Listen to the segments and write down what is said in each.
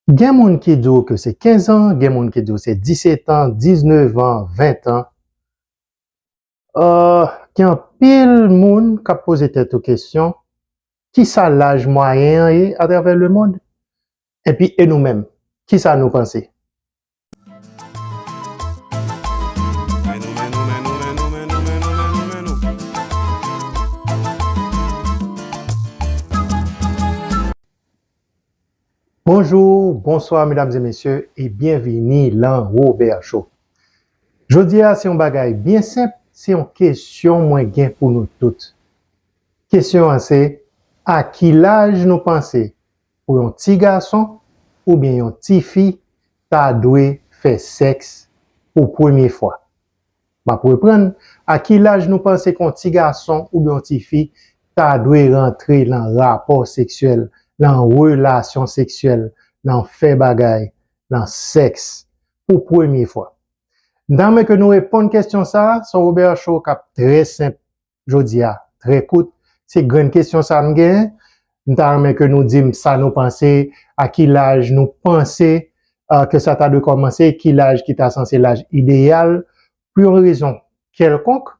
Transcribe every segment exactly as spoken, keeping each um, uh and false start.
Gen moun ki di w ke se kenz an, gen moun ki di w se disèt an, diznèf an, ven an. Euh, gen anpil moun k ap poze tèt yo kesyon, kisa laj mwayen an ye atravè lemonn? Epi, e nou menm, kisa nou panse? Bonjou, bonswa, medam e mesye, e byenvini lan Robert Show. Jodi a, se yon bagay byen senp, se yon kesyon mwen gen pou nou tout. Kesyon an se, a ki laj nou panse pou yon ti gason oubyen yon ti fi ta dwe fè sèks pou premye fwa? M ap reprann, a ki laj nou panse ke yon ti gason oubyen yon ti fi ta dwe rantre nan rapò seksyèl, nan relasyon seksyèl, nan fè bagay, nan sèks, pou premye fwa? M ta renmen ke nou reponn kesyon sa a, se yon Robert Show k ap trè senp jodi a, trè kout. Se grenn kesyon sa a m genyen. M ta renmen ke nou di m sa nou panse, a ki laj nou panse, euh, ke sa ta dwe kòmanse, ki laj ki ta sanse laj ideyal pou yon rezon kèlkonk.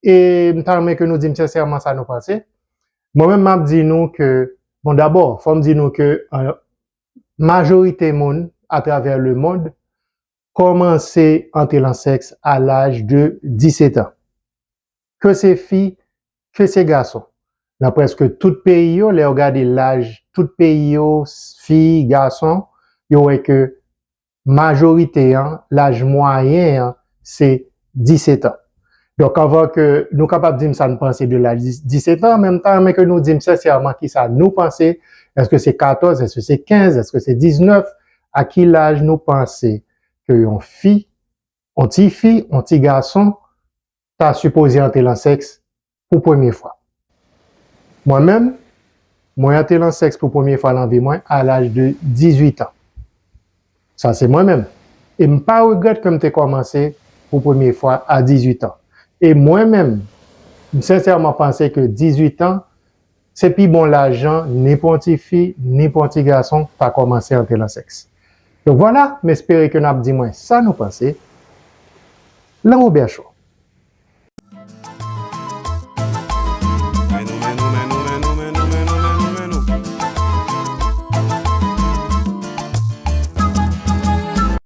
E m ta renmen ke nou di m sensèman sa nou panse. Mwen menm, m ap di nou ke, bon, dabò, fò m di nou ke, euh, majorite moun atravè lemonn kòmanse antre lan sèks a laj de disèt an. Ke se fi, ke se gason. Nan prèske tout peyi yo, lè yo gade laj tout peyi yo, fi, gason, yo wè ke majorite an, laj mwayen an, se disèt an. Donk, anvan ke nou kapab di m sa n panse de laj dis-, disèt an, men m ta renmen ke nou di m sensèman kisa nou panse, èske se katòz, èske se kenz, èske se diznèf, a ki laj nou panse ke yon fi, yon ti fi, yon ti gason, ta sipoze antre lan sèks pou premye fwa? Mwen menm, mwen antre lan sèks pou premye fwa lan vi mwen a laj de dizuit an. Sa se mwen menm. E m pa regrèt ke m te kòmanse pou premye fwa a dizuit an. E mwen menm, m sensèman panse ke dizuit an, se pi bon laj lan ni pou yon ti fi, ni pou yon ti gason ta kòmanse antre lan sèks. Donk vwala, m espere ke n ap di mwen sa nou panse. Lan Robert Show.